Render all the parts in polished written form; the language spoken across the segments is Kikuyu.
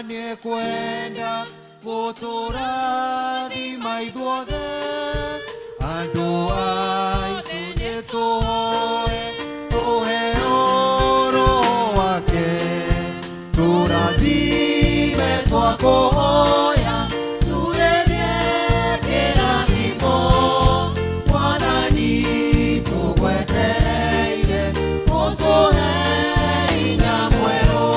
nĩekwenda gũtũrathima ithuothe. Andũ aitũ nĩtũhoe tũheo Roho wake, tũrathime twakũhoya, turĩrie kĩrathimo. Mwathani tũgwetereire ũtũhe hinya mwerũ.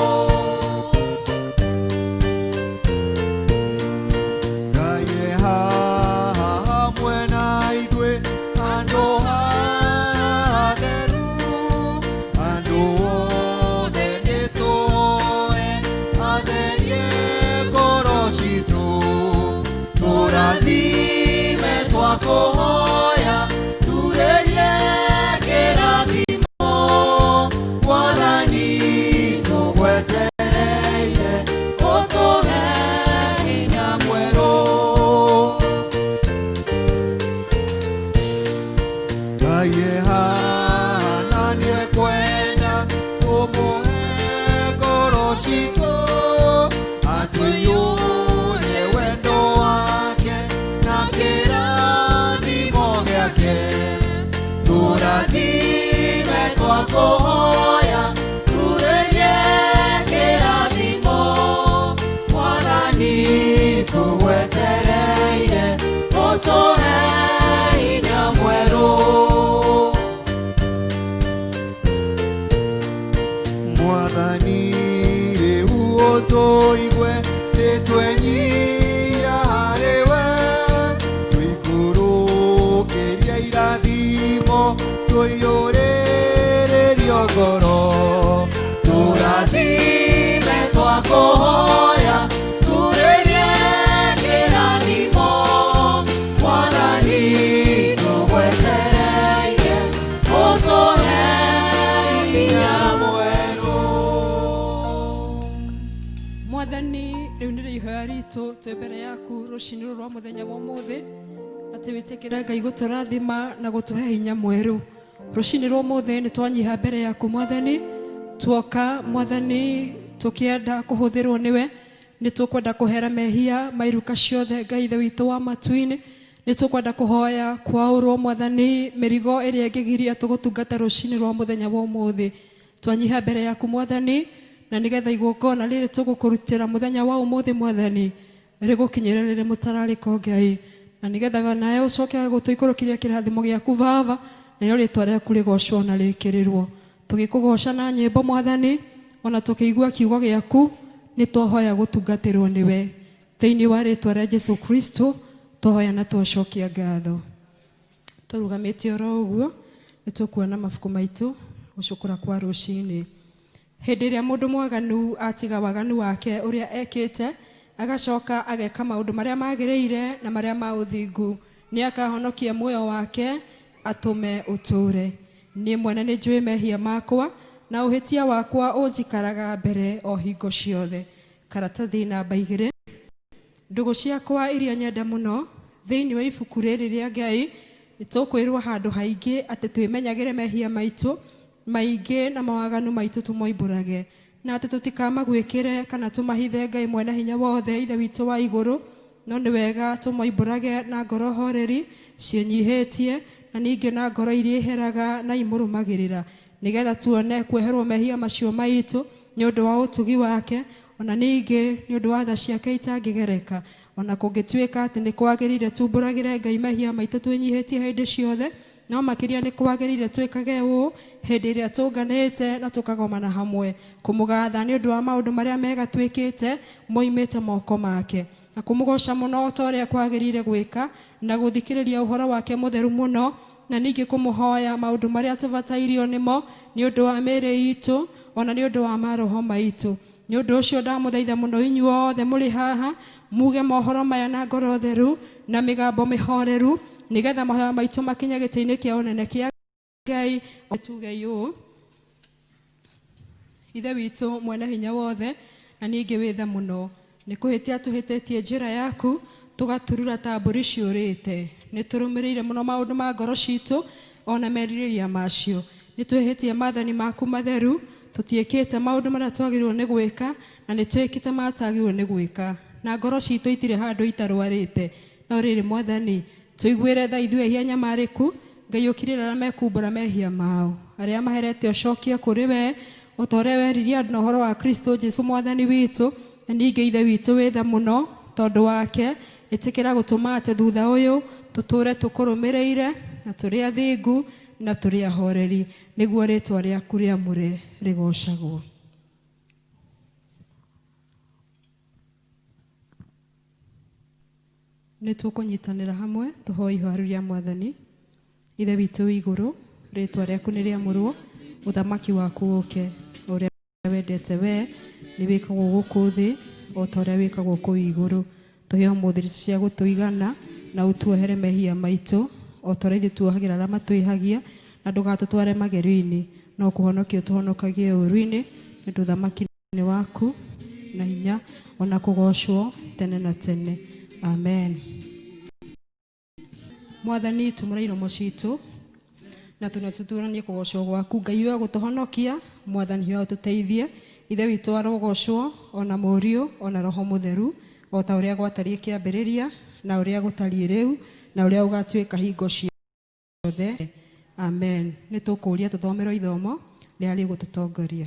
Ngai e haha hamwe na ithuĩ, handũ hatheru. Andũ othe nĩtũhoe atherie ngoro citũ, tũrathime twakũhoya, turĩrie kĩrathimo. Mwathani tũgwetereire ũtũhe hinya mwerũ. Ngai e haha na nĩekwenda tũmũhe ngoro citũ, atũiyũrie wendo wake na kĩrathimo gĩake, tũrathime twakũhoya, turĩrie kĩrathimo. Mwathani tũgwetereire ũtũhe hinya mwerũ. Mwathani rĩu ũtũigue, nĩtwenyihia harĩ we, tũikũrũkĩrie irathimo, tũiyũrĩrĩrio ngoro, tũrathime twakũhoya, turĩrie kĩrathimo. Mwathani tũgwetereire ũtũhe hinya mwerũ. Mwathani, rĩu nĩrĩo ihoya ritũ twĩ mbere yaku rũcinĩ rũrũ rwa mũthenya wa ũmũthĩ, atĩ wĩtĩkĩre Ngai gũtũrathima na gũtũhe hinya mwerũ. Rũcinĩ rwa ũmũthĩ nĩ twanyiha mbere yaku Mwathani, tuoka Mwathani tũkĩenda kũhũthĩrwo nĩwe. Nĩ tũkwenda kũhera mehia ma iruka ciothe, Ngai Ithe witũ wa matu-inĩ. Nĩ tũkwenda kũhoya kwaũrwo Mwathani mĩrigo ĩrĩa ĩngĩgiria tũgũtungata rũcinĩ rwa mũthenya wa ũmũthĩ. Twanyiha mbere yaku Mwathani, na nĩgetha igongona rĩrĩ tũgũkũrutĩra mũthenya wa ũmũthĩ Mwathani rĩgũkinyĩre rĩrĩ mũtararĩko Ngai, na nĩgetha nawe ũcoke gũtũikũrũkĩria kĩrathimo gĩaku Baba, narĩo rĩtwa rĩaku rĩgocwo na rĩkĩrĩrwo. Tũgĩkũgoca na nyĩmbo Mwathani, ona tũkĩigua kiugo gĩaku, nĩ twahoya gũtungatĩrwo nĩwe. Thĩinĩ wa rĩtwa rĩa Jesu Kristo twahoya na twacokia ngatho. Tũrũgamĩte oro ũguo, nĩ tũkuona mabuku maitũ gũcũkũra kwa rũcinĩ. Hĩndĩ ĩrĩa mũndũ mwaganu atiga waganu wake ũrĩa ekĩte, agacoka ageka maũndũ marĩa magĩrĩire na marĩa ma ũthingu, nĩ akahonokia muoyo wake atũme ũtũũre. Niĩ mwene nĩ njũĩ mehia makwa, na ũhĩtia wakwa ũnjikaraga mbere o hingo ciothe. Karatathi namba 2. Ndũgũ ciakwa iria nyenda mũno, thĩinĩ wa ibuku rĩrĩ rĩa Ngai nĩ tũkwĩrwo handũ haingĩ atĩ twĩmenyagĩre mehia maitũ maingĩ na mawaganu maitũ tũmoimbũrage, na atĩ tũtikamagwĩkĩre kana tũmahithe Ngai mwene hinya wothe Ithe witũ wa igũrũ, no nĩ wega tũmoimbũrage na ngoro horeri ciĩnyihĩtie, na ningĩ na ngoro iria iheraga na imũrũmagĩrĩra, nĩgetha tuone kuoherwo mehia macio maitũ nĩ ũndũ wa ũtugi wake, ona ningĩ nĩ ũndũ wa tha ciake itangĩgereka. Ona kũngĩtuĩka atĩ nĩ kwagĩrĩire tumbũragĩre Ngai mehia maitũ twĩnyihĩtie hĩndĩ ciothe, no makĩria nĩ kwagĩrĩire twĩkage ũũ hĩndĩ ĩrĩa tũnganĩte na tũkagomana hamwe, kũmũgatha nĩ ũndũ wa maũndũ marĩa mega twĩkĩte moimĩte moko make, na kũmũgoca mũno o ta ũrĩa kwagĩrĩire gwĩka, na gũthikĩrĩria ũhoro wake mũtheru mũno, na ningĩ kũmũhoya maũndũ marĩa tũbatairio nĩmo nĩ ũndũ wa mĩĩrĩ itũ, ona nĩ ũndũ wa maroho maitũ. Nĩ ũndũ ũcio ndamũthaitha mũno inyuothe mũrĩ haha muge mohoro maya na ngoro theru na mĩgambo mĩhoreru, nĩgetha mahoya maitũ makinye gĩtĩ-inĩ kĩa ũnene kĩa Ngai. Tuge ũũ: Ithe witũ mwene hinya wothe na ningĩ wĩ tha mũno, nĩ kũhĩtia tũhĩtĩtie njĩra yaku, tũgaturura ta mbũri ciũrĩte. Nĩ tũrũmĩrĩire mũno maũndũ ma ngoro citũ ona merirĩria macio. Nĩ twĩhĩtie maathani maku matheru, tũtiĩkĩte maũndũ marĩa twagĩrĩirwo nĩ gwĩka, Na nĩ twĩkĩte matagĩrĩirwo nĩ gwĩka, na ngoro citũ itirĩ handũ itarwarĩte. No rĩrĩ Mwathani, tũiguĩre tha ithuĩ ehia nyamarĩku. Ngai ũkirĩre arĩa mekumbũra mehia mao, arĩa maherete ũcokie kũrĩ we, o ta ũrĩa weririe andũ na ũhoro wa Kristo Jesu Mwathani witũ. Na ningĩ Ithe witũ wĩ tha mũno, tondũ wake ĩtĩkĩra gũtũma atĩ thutha ũyũ tũtũre tũkũrũmĩrĩire, na tũrĩ athingu na tũrĩ ahoreri, nĩguo rĩtwa rĩaku rĩamũre rĩgocagwo. Nĩ tũkũnyitanĩra hamwe tũhoe ihoya rĩu rĩa Mwathani. Ithe witũ wĩ igũrũ, rĩtwa rĩaku nĩ rĩamũrwo, ũthamaki waku ũke, ũrĩa wendete we nĩ wĩkagwo gũkũ thĩ o ta ũrĩa wĩkagwo kũu igũrũ. Tũhe ũmũthĩ irio cia gũtũigana, na ũtuohere mehia maitũ o ta ũrĩa ithuĩ tuohagĩra arĩa matwĩhagia, na ndũgatũtware magerio-inĩ, no kũhonokia ũtũhonokagie ũũru-inĩ, nĩ ũndũ ũthamaki nĩ waku na hinya ona kũgocwo tene na tene. Amen. Mwathani, tumũra iromo citũ na tũnua tũturanie kũgocwo gwaku. Ngai ũyũ gũtũhonokia, Mwathani ũyũ ũtũteithie. Ithe witũ arogocwo, ona Mũriũ, ona Roho Mũtheru, o ta ũrĩa gwatariĩ kĩambĩrĩria, na ũrĩa gũtariĩ rĩu, na ũrĩa ũgatuĩka hingo ciothe. Amen. Nĩ tũkũũria tũthomerwo ithomo rĩrĩa rĩgũtũtongoria.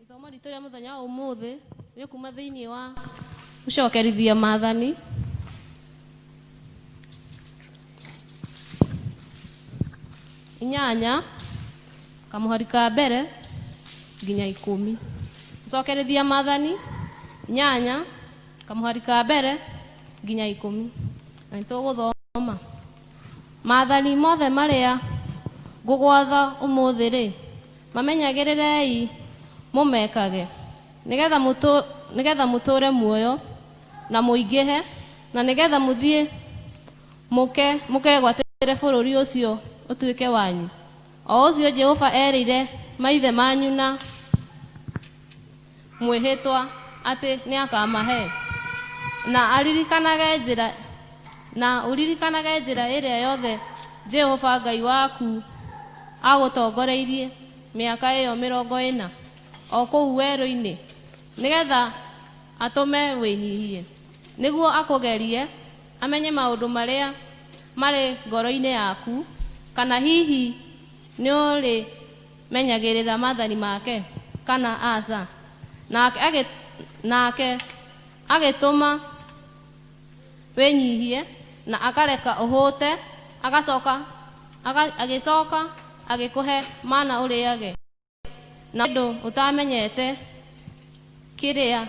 Ithomo ritũ rĩa mũthenya wa ũmũthĩ rĩ kuma thĩinĩ wa gũcokerithia maathani 8 kamũhari ka mbere nginya 10. Gũcokerithia maathani 8 kamũhari ka mbere nginya 10. Na nĩ tũgũthoma maathani mothe marĩa ngũgwatha ũmũthĩ rĩ, mamenyagĩrĩrei mũmekage, nĩgetha mũtũre muoyo na mũingĩhe, na nĩgetha mũthiĩ mũkegwatĩre bũrũri ũcio ũtuĩke wanyu, o ũcio Jehova erĩire maithe manyu na mwĩhĩtwa atĩ nĩakamahe. Na ũririkanage njĩra ĩrĩa yothe Jehova Ngai waku agũtongoreirie mĩaka ĩyo 40 o kũu werũ-inĩ, nĩgetha atũme wĩnyihie, nĩguo akũgerie amenye maũndũ marĩa marĩ ngoro-inĩ yaku, kana hihi nĩũrĩmenyagĩrĩra maathani make kana aca. Nake agĩtũma wĩnyihie na akareka ũhũte, agĩcoka agĩkũhe mana ũrĩage, na kĩndũ ũtamenyete kĩrĩa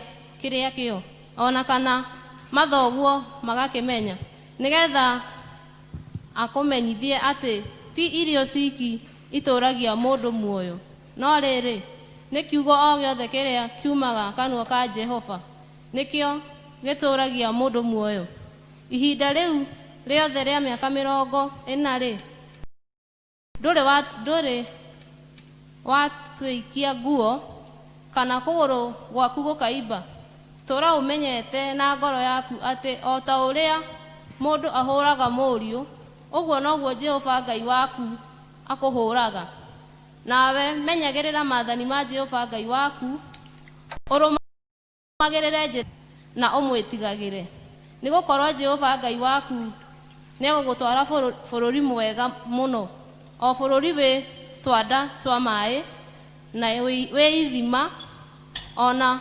kĩo, ona kana mathoguo magakĩmenya, nĩgetha akũmenyithie atĩ ti irio ciki itũũragia mũndũ muoyo, no rĩrĩ, nĩ kiugo o gĩothe kĩrĩa kiumaga kanua ka Jehova nĩkĩo gĩtũũragia mũndũ muoyo. Ihinda rĩu rĩothe rĩa mĩaka 40-rĩ, ndũrĩ watuĩkia nguo kana kũgũrũ gwaku gũkaimba. Tũũra ũmenyete na ngoro yaku atĩ o ta ũrĩa mũndũ ahũũraga mũriũ, ũguo noguo Jehova Ngai waku akũhũũraga. Nawe menyagĩrĩra maathani ma Jehova Ngai waku, ũrũmagĩrĩre njĩra na ũmwĩtigagĩre. Nĩgũkorwo Jehova Ngai waku nĩegũgũtwara bũrũri mwega mũno, o bũrũri wĩ twanda twa maĩ na wĩ ithima, ona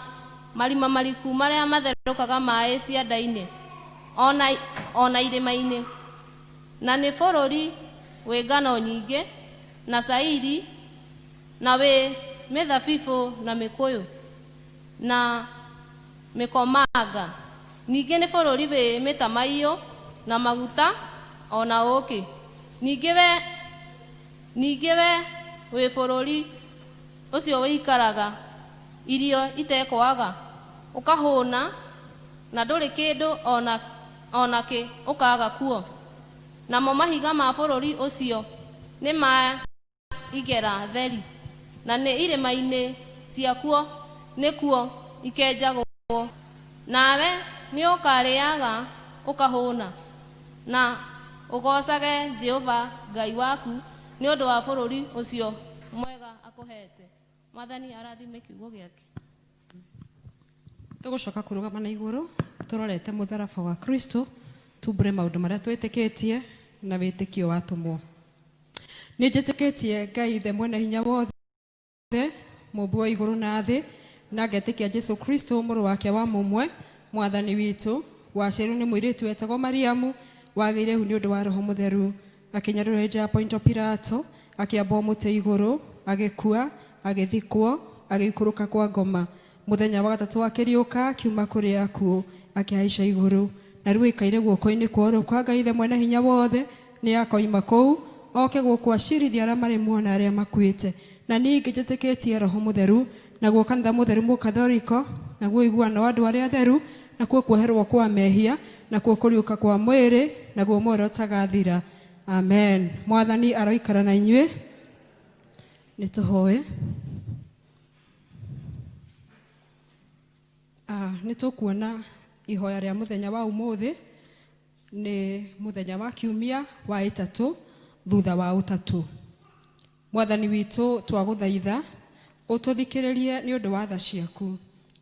marima mariku marĩa matherũkaga maĩ cianda-inĩ, ona irĩma-inĩ. Na nĩ bũrũri wĩ ngano nyingĩ na cairi, na wĩ mĩthabibũ na mĩkũyũ na mĩkomanga. Ningĩ nĩ bũrũri wĩ mĩtamaiyũ na maguta o na ũũkĩ. Ningĩ we wĩ bũrũri ũcio ũikaraga Irio itekwaga, ũkahũna na ndũrĩ kĩndũ ona kĩ ũkaga kuo. Namo mahiga ma bũrũri ũcio nĩ ma igera theri, na nĩ irĩma-inĩ ciakuo nĩkuo ikenjagwo. Nawe nĩũkarĩaga ũkahũna, na ũgoocage Jehova Ngai waku nĩ ũndũ wa bũrũri ũcio mwega akũheete. Mwathani arathime kiugo gĩake. Tũgũcoka kũrũgama na igũrũ tũrorete mũtharaba wa Kristo, tumbũre maũndũ marĩa twĩtĩkĩtie na wĩtĩkio wa atũmwo. Nĩ njĩtĩkĩtie Ngai Ithe mwene hinya wothe, mũmbi wa igũrũ na thĩ, na ngetĩkia Jesu Kristo mũrũ wake wa mũmwe, mwathani witũ, waciarirwo nĩ mũirĩtu wetagwo Mariamu, wagĩire ihu nĩ ũndũ wa Roho Mũtheru, akĩnyarĩrwo nja ya Ponto Pilato, akĩambwo mũtĩ igũrũ, agĩkua, agĩthikwo, agĩikũrũka kwa ngoma. Mũthenya wa gatatũ akĩriũka akiuma kũrĩ akuũ, akĩhaica igũrũ, na rĩu aikaire guoko-inĩ kwa ũrĩo kwa Ngai Ithe mwene hinya wothe. Nĩ akoima kũu oke gũkũ acirithia arĩa marĩ muoyo na arĩa makuĩte. Na ningĩ njĩtĩkĩtie Roho Mũtheru, naguo kanitha mũtheru mũkathoriko, naguo ũiguano wa andũ arĩa atheru, nakuo kuoherwo kwa mehia, nakuo kũriũka kwa mwĩrĩ, naguo muoyo ũrĩa ũtagathira. Amen. Mwathani aroikara na inyuĩ. Nĩ tũhoe. Nĩ tũkuona ihoya rĩa mũthenya wa ũmũthĩ nĩ mũthenya wa kiumia wa ĩtatũ thutha wa ũtatũ. Mwathani witũ, twagũthaitha ũtũthikĩrĩrie nĩ ũndũ wa tha ciaku,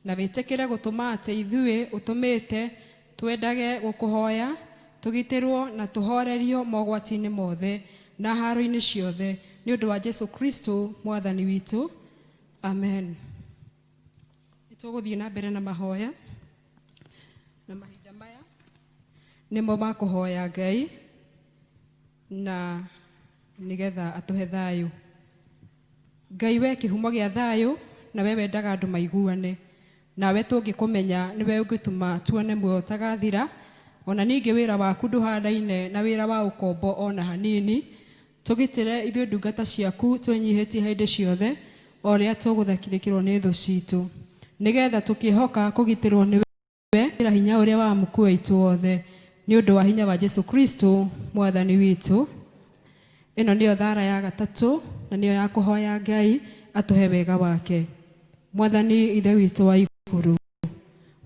na wĩtĩkĩre gũtũma atĩ ithuĩ ũtũmĩte twendage gũkũhoya, tũgitĩrwo na tũhorerio mogwati-inĩ mothe na haro-inĩ ciothe, nĩ ũndũ wa Jesu Kristo mwathani witũ. Amen. Nĩ tũgũthiĩ na mbere na mahoya, na mahinda maya nĩmo ma kũhoya Ngai na nĩgetha atũhe thayũ. Ngai we kĩhumo gĩa thayũ, na we wendaga andũ maiguane, nawe tũngĩkũmenya nĩwe ũngĩtũma tuone muoyo ũtagathira. Ona ningĩ wĩra waku ndũhanaine na wĩra wa ũkombo ona hanini. Tũgitĩre ithuĩ ndungata ciaku twĩnyihĩtie hĩndĩ ciothe o rĩrĩa tũgũthakĩrĩkĩrwo nĩ thũ citũ, nĩgetha tũkĩhoka kũgitĩrwo nĩwe na hinya ũrĩa wa mũku witũ wothe, nĩ ũndũ wa hinya wa Jesu Kristo mwathani witũ. Ĩno nĩyo thara ya gatatũ, na nĩyo ya kũhoya Ngai atũhe wega wake. Mwathani Ithe witũ wa igũrũ,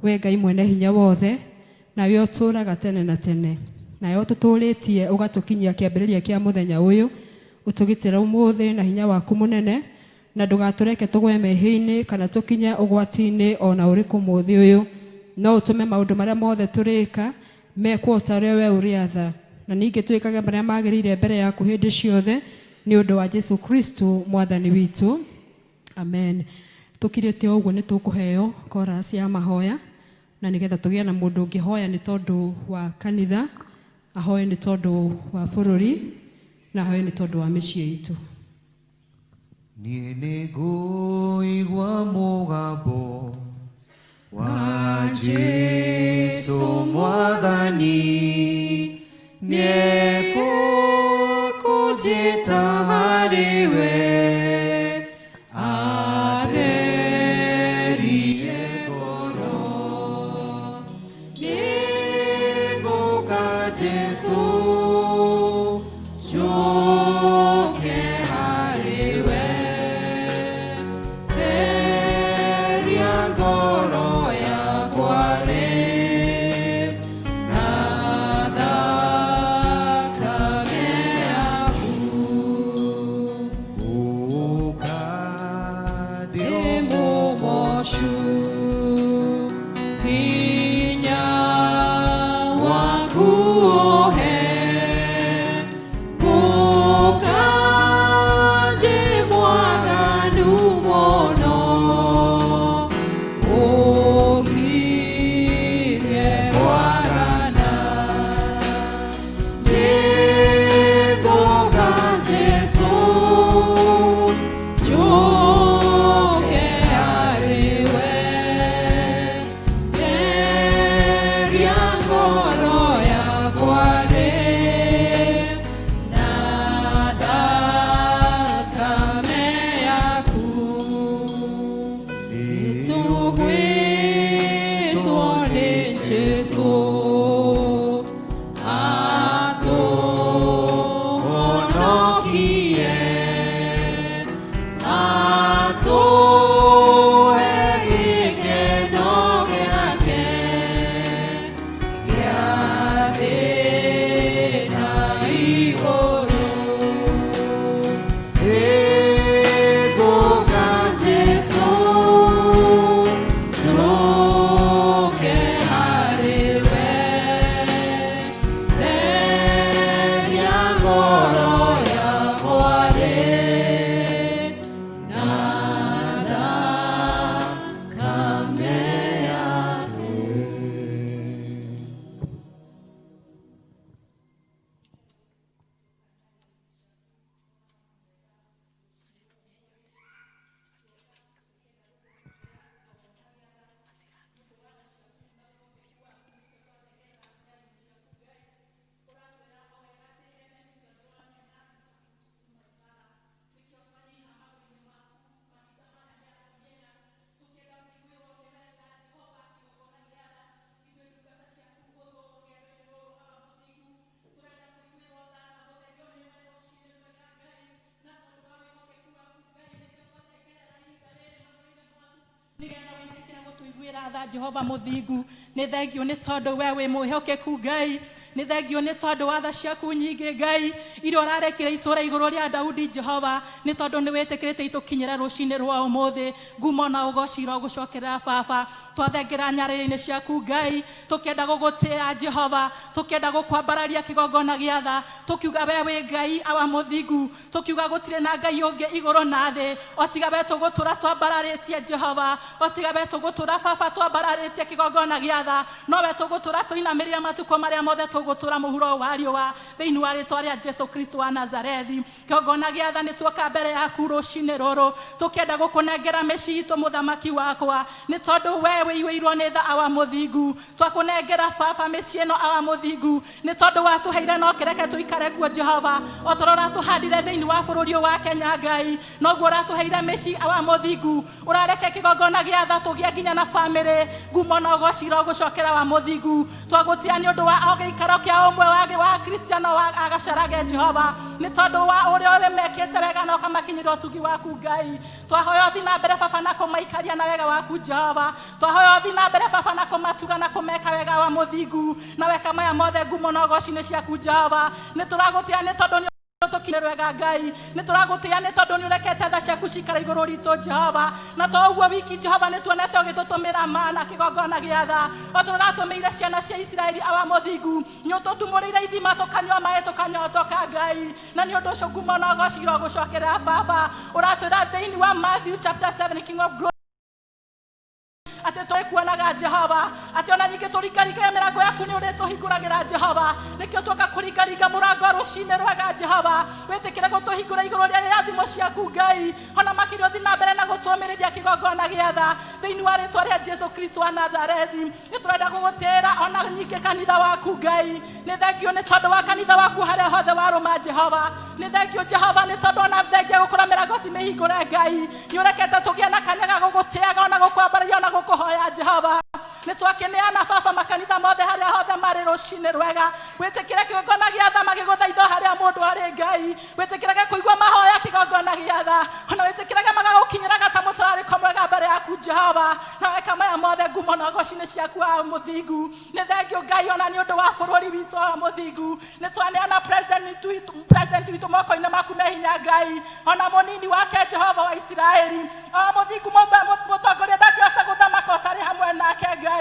we Ngai mwene hinya wothe, nawe ũtũũraga tene na tene, nawe ũtũtũũrĩtie ũgatũkinyia kĩambĩrĩria kĩa mũthenya ũyũ, ũtũgitĩre ũmũthĩ na hinya waku mũnene, na ndũgatũreke tũgwe mehia-inĩ kana tũkinye ũgwati-inĩ ona ũrĩkũ mũthĩ ũyũ. No ũtũme maũndũ marĩa mothe tũrĩka mekwo ta ũrĩa we ũrĩatha, na ningĩ twĩkage marĩa magĩrĩire mbere yaku hĩndĩ ciothe, nĩ ũndũ wa Jesu Kristo mwathani witũ. Amen. Tũkirĩte o ũguo nĩ tũkũheo chorus ya mahoya, na nĩgetha tũgĩe na mũndũ ũngĩhoya nĩ tondũ wa kanitha, ahoe nĩ tondũ wa bũrũri, na ahoe nĩ tondũ wa mĩciĩ itũ. Niĩ nĩngũigua mũgambo wa Jesu mwathani, nĩekũnjĩta harĩ we, atherie ngoro. Nĩngũka Jesu, njũke harĩ we, theria ngoro yakwa rĩ, na Tũgwĩtwo nĩ Jesũ atũhonokie, atũhe gĩkeno gĩake gĩa thĩ na igũrũ. Ĩgũka Jesũ, njũke harĩ we, theria ngoro yakwa rĩ na thakame yaku. Nĩgetha wĩtĩkĩre gũtũiguĩra tha Jehova mũthingu. Nĩ thengio nĩ tondũ we wĩ mwĩhokeku Ngai. Nĩ thengio nĩ tondũ wa tha ciaku nyingĩ Ngai iria ũrarekire itũra igũrũ rĩa Daudi Jehova, nĩ tondũ nĩ wĩtĩkĩrĩte itũkinyĩre rũcinĩ rwa ũmũthĩ. Ngumo na ũgoci irogũcokerera baba. Twathengera nyarĩrĩ-inĩ ciaku Ngai, tũkĩenda gũgũtĩa Jehova, tũkĩenda gũkwambararia kĩgongona gĩa tha, tũkiuga we wĩ Ngai awa mũthingu, tũkiuga gũtirĩ na Ngai ũngĩ igũrũ na thĩ o tiga we tũgũtũra twambararĩtie Jehova, o tiga we tũgũtũra baba twambararĩtie kĩgongona gĩa tha, no we tũgũtũra tũinamĩrĩre matukũ marĩa mothe tũgũtũra mũhuro wa riũa, thĩinĩ wa rĩtwa rĩa Jesu Kristo wa Nazarethi. Kĩgongona gĩa tha, nĩ tuoka mbere yaku rũcinĩ rũrũ, tũkĩenda gũkũnengera mĩciĩ itũ mũthamaki wakwa, nĩ tondũ we wĩiyũirwo nĩ tha awa mũthingu. Twakũnengera baba mĩciĩ ĩno awa mũthingu, nĩ tondũ watũheire no kĩreke tũikare kuo Jehova. O tondũ ũratũhandire thĩinĩ wa bũrũri ũyũ wa Kenya Ngai, noguo ũratũheire mĩciĩ awa mũthingu, ũrareke kĩgongona gĩa tha tũgĩe nginya na bamĩrĩ. Ngumo na ũgoci irogũcokera wa mũthingu. Twagũtia nĩ ũndũ wa o gĩikaro kĩa ũmwe wa Kristiano wa agacarage Jehova, nĩ tondũ wa ũrĩa ũmekĩte wega na ũkamakinyĩra ũtugi waku Ngai. Twahoya ũthiĩ na mbere baba na kũmaikaria na wega waku Jehova. Twahoya ũthiĩ na mbere baba na kũmatuga na kũmeka wega wa mũthingu, na weka maya mothe ngumo na ũgoci nĩ ciaku Jehova. Nĩ tũragũtĩa nĩ tondũ nĩ tũkinyĩre wega Ngai. Nĩ tũragũtĩa nĩ tondũ nĩ ũrekete tha ciaku cikare igũrũ ritũ Jehova, na to ũguo wiki Jehova, nĩ tuonete ũgĩtũtũmĩra mana kĩgongona gĩa tha. O tũratũmĩire ciana cia Isiraeli awa mũthingu, nĩ ũtũtumũrĩire ithima tũkanyua maĩ tũkanyotoka Ngai, na nĩ ũndũ ũcio ngumo na ũgoci irogũcokerera baba. Ũratwĩra thĩinĩ wa Matthew chapter 7, King of Glory, atĩ tũrĩkuonaga Jehova, atĩ ona nyingĩ tũringaringaga mĩrango yaku nĩ ũrĩtũhingũragĩra Jehova. Nĩkĩo tuoka kũringaringa mũrango rũcinĩ rwega Jehova, wĩtĩkĩre gũtũhingũra igũrũ rĩa irathimo ciaku Ngai, ona makĩria ũthiĩ na mbere na gũtũmĩrĩria kĩgongona gĩa tha thĩinĩ wa rĩtwa rĩa Jesu Kristo wa Nazarethi. Nĩ tũrenda gũgũtĩĩra ona nyingĩ kanitha waku Ngai. Nĩ thengio nĩ tondũ wa kanitha waku harĩa hothe warũma Jehova. Nĩ thengio Jehova nĩ tondũ ona thengia gũkorwo mĩrango ti mĩhingũre Ngai, nĩ ũrekete tũgĩe na kanya ga gũgũtĩaga ona gũkwambararia ona gũkũhoya Jehova. Nĩ twakĩneana baba makanitha mothe harĩa hothe marĩ rũcinĩ rwega, wĩtĩkĩre kĩgongona gĩa tha magĩgũthaitha harĩa mũndũ arĩ Ngai, wĩtĩkĩrage kũigua mahoya kĩgongona gĩa tha, ona wĩtĩkĩrage magagũkinyĩraga ta mũtararĩko mwega mbere yaku Jehova. Na weka maya mothe ngumo na ũgoci nĩ ciaku wa mũthingu. Nĩ thengio Ngai ona nĩ ũndũ wa bũrũri witũ wa mũthingu. Nĩ twaneana president witũ moko-inĩ maku me hinya Ngai, ona mũnini wake Jehova wa Isiraeli o mũthingu. Mũtongoria ndangĩhota gũthamaka ũtarĩ hamwe nake Ngai.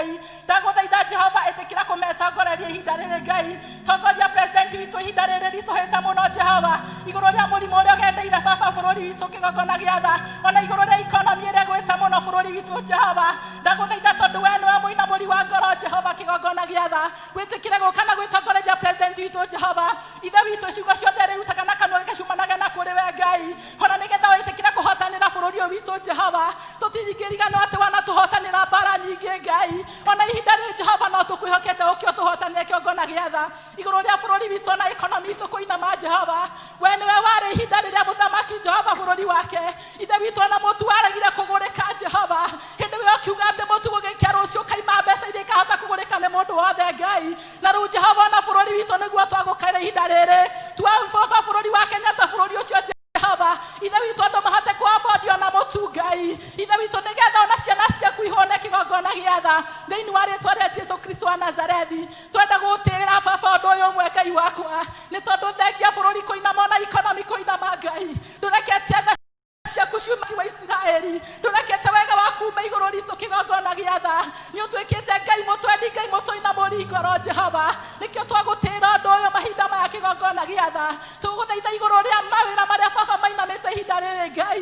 Ndagũthaitha Jehova, ĩtĩkĩra kũmetongoreria ihinda rĩrĩ Ngai. Tongoria president witũ ihinda rĩrĩ ritũhĩte mũno Jehova, igũrũ rĩa mũrimũ ũrĩa ũgendeire baba bũrũri witũ kĩgongona gĩa tha, ona igũrũ rĩa economy ĩrĩa ĩgwĩte mũno bũrũri witũ Jehova. Ndagũthaitha tondũ we nĩwe mũinamũri wa ngoro Jehova, kĩgongona gĩa tha, wĩtĩkĩre gũka na gwĩtongoreria president witũ Jehova. Ithe witũ, ciugo ciothe rĩrutaga na kanua gake ciumanaga na kũrĩ we Ngai, ona nĩgetha wĩtĩkĩre kũhotanĩra bũrũri ũyũ witũ Jehova. Tũtiringĩriganwo atĩ wanatũhotanĩra mbara nyingĩ Ngai, ona ihinda rĩrĩ Jehova no tũkwĩhokete ũkĩ ũtũhotanĩre kĩgongona gĩa tha igũrũ rĩa bũrũri witũ ona economy itũ kũinama Jehova. We nĩwe warĩ ihinda rĩrĩa mũthamaki Jehova bũrũri wake ithe witũ ona mũtu waregire kũgũrĩka Jehova, hĩndĩ ĩyo wone kĩgongona gĩa tha thĩinĩ wa rĩtwa rĩa Jesu Kristo wa Nazarethi. Twenda gũgũtĩĩra baba ũndũ ũyũ ũmwe Ngai wakwa, nĩ tondũ thengia bũrũri kũinama ona ikonomi kũinama Ngai, ndũrekete tha ciaku ciume wa Isiraeli, ndũrekete wega waku ume igũrũ ritũ kĩgongona gĩa tha. Nĩ ũtuĩkĩte Ngai mũtwendi, Ngai mũtũinamũri ngoro Jehova, nĩkĩo twagũtĩĩra ũndũ ũyũ mahinda maya kĩgongona gĩa tha. Tũgũgũthaitha igũrũ rĩa mawĩra marĩa baba mainamĩte ihinda rĩrĩ Ngai.